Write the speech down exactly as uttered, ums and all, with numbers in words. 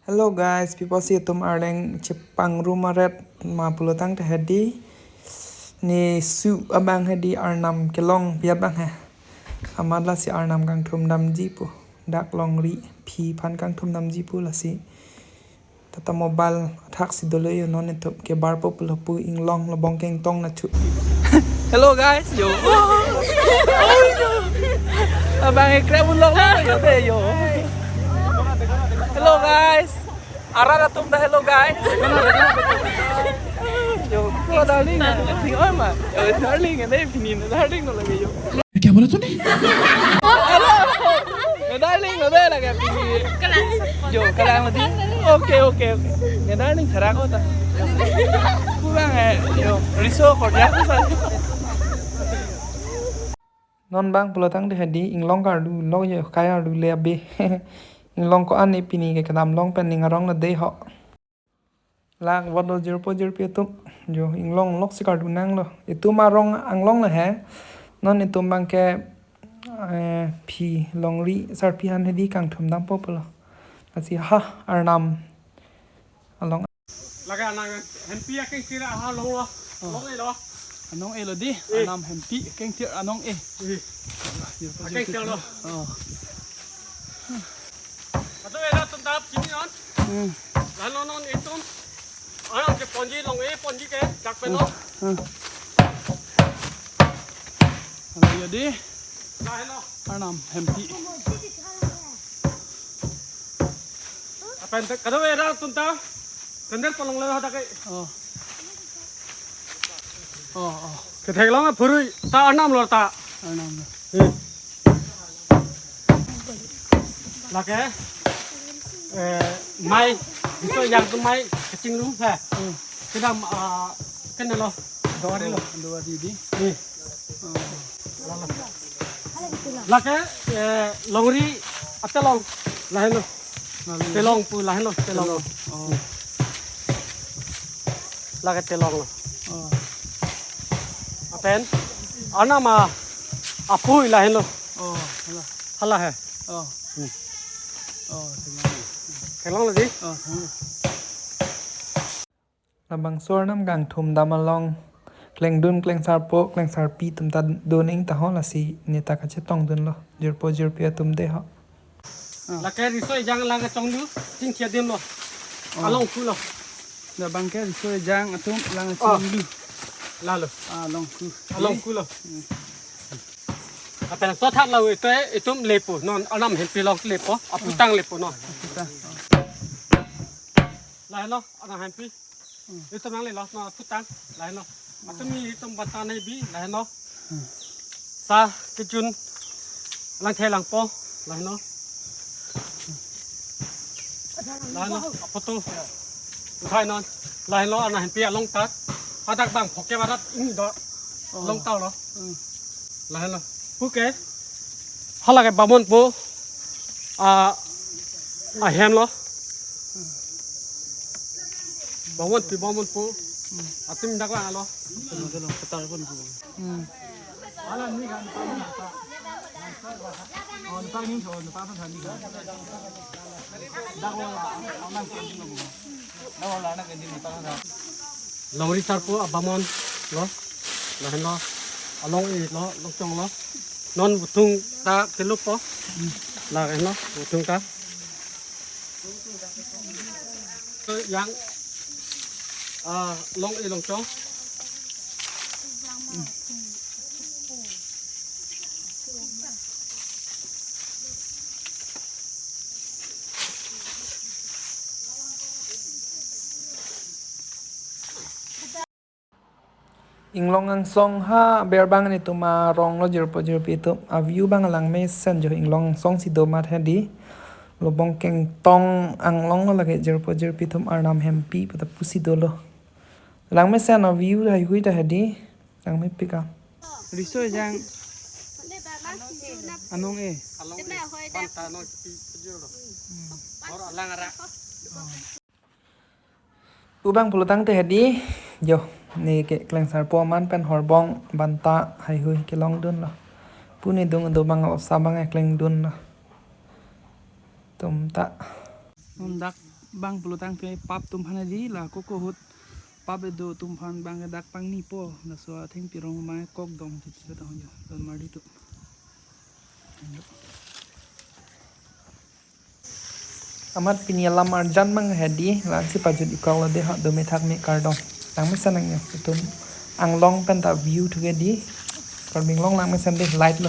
Hello guys, pi apotsi itum arleng chepangrum aret ma pulotangte hedi. Ne su abang hedi arnam kelong pi abang he. Amat lasi arnam kangthum damji pu. Dak longri aphi aphan kangthum damji pu lasi. Tata mobile athak si dolo yo non itum kebarpo pulo pu inglong lobong kengtong na chu. Hello guys, yo. Abang ekrep unlok lo yo de yo. Hello guys. Arat atum ta hello guys. Yo, hello darling. Yo, darling, ene pini darling lo lagi yo. क्या बोला तूने? Hello. Yo, darling, lo de lagi pini. Yo, kalang mati. Oke, oke, oke. Yo, darling, serak kota. Kurang eh. Yo, riso kerja aku sana. Non bang pulotangte hedi inglong kardu lok yo kai ardu le abe. Inglong ko-an ne pini ke kedam long pen ning arong lo de ho. Lak vot lo jirpo jirpi atum. Jo inglong lok si kardu nanglo. Itum arong anglong lo he. Non itum bang ke eh, aphi longri sarpi aphan hedi kangthum dampo pulo. Lasi ha arnam along. Lake anang hempi akeng tira ha long lo. Long e lo. Anong e lo di. Eh. Arnam hempi akeng tir anong e. Eh. Akeng tir lo. Oh. Atu e lo tum tap kini non. Hmm. Lalu non itum. Arnam ke ponji long e ponji ke dak pen lo. Hmm. Alo yo di. Lahen lo. Arnam hempi. Apen te kado era tum ta sandal palong le hadak e. Oh. Oh, oh. Kethek long phurui ta arnam lo ta. Arnam lo. Eh. Lake. Eh, mai. Biso yang tu mai kachingrum ha. Hmm. Kedam ah kena lo. Dua hari lo. Dua hari di. Eh. Oh. Lake eh, longri atelong lahen lo. Lalu. Telong pu lahen lo telong. Telong. Oh. Lake telong lo. Oh. Apen arnam apui lahen lo. Oh, hala. Hala he. Oh. Hmm. Oh, telong. Telong lo di. Oh, telong. Labangso arnam kangthum dam along klengdun klengsarpo klengsarpi atum ta do ning ta ho lasi ne ta kachetong dunlo jirpo jirpi atum de ho. Ah. Lake riso ejang lang kachonglu chingki adim lo. Oh. Along ku lo. Labang ke riso ejang atum lang Oh. Chonglu. Lalo. Ah, long ku. Along ku lo. Hmm. Apen so thak lo ito itum lepo non arnam hempi long lepo aputang lepo non. Kita. Lahen lo arnam hempi. Hmm. Itum nang le lo no putang lahen lo. Atum ni itum bata ne bi lahen lo. Hmm. Sa kejun langthe langpo lahen lo. Lahen lo apoto. Uthai non lahen lo arnam hempi along tat. Hadak bang phoke barat ini do. Oh. Long tau lo. Hmm. Lahen lo. Puke. Hala ke bamon po. Ah, ahem lo. Bamon pi bamon po. Atum dak lang lo. Hmm. Longri sarpo abamon lo. Lahen lo. Along e lo, longchong lo. Non butung ta kelup po. Lahen lo, butung ta. Yang ah, long e longchong. Inglong angsong ha aber bang netum arong lo jirpo jirpi atum. Aview bang langmesen jo inglong angsong si do mat hedi. Lobong kengtong anglong lo lake jirpo jirpi atum arnam hempi pu ta pusi dolo. Langmesen aview haihui ta hedi. Langmepik a. Riso ejang. Anong e. Along e. Banta non kipi pejor lo. Hmm. Or alang ara. Pu bang pulotangte hedi, jo, ne ke klengsarpo aman pen horbong banta haihui kelong dunlo. Pu ne dung do bang osa bang ekleng dunlo. Tum ta. Non dak Bang pulotangte pap atum aphan di la koko ahut pap kedo atum aphan bang dak pangnipo, laso athengpi arong mai kok dong titi ta ho jo. Don marli atum. Amat pini alam arjan mang hedi, la-ansi pajut ikok lo de ho, dome thakme kardom. Langmesen nangji itum Anglong pen ta view thu ke di. Karbi Anglong langmesen de, light lo.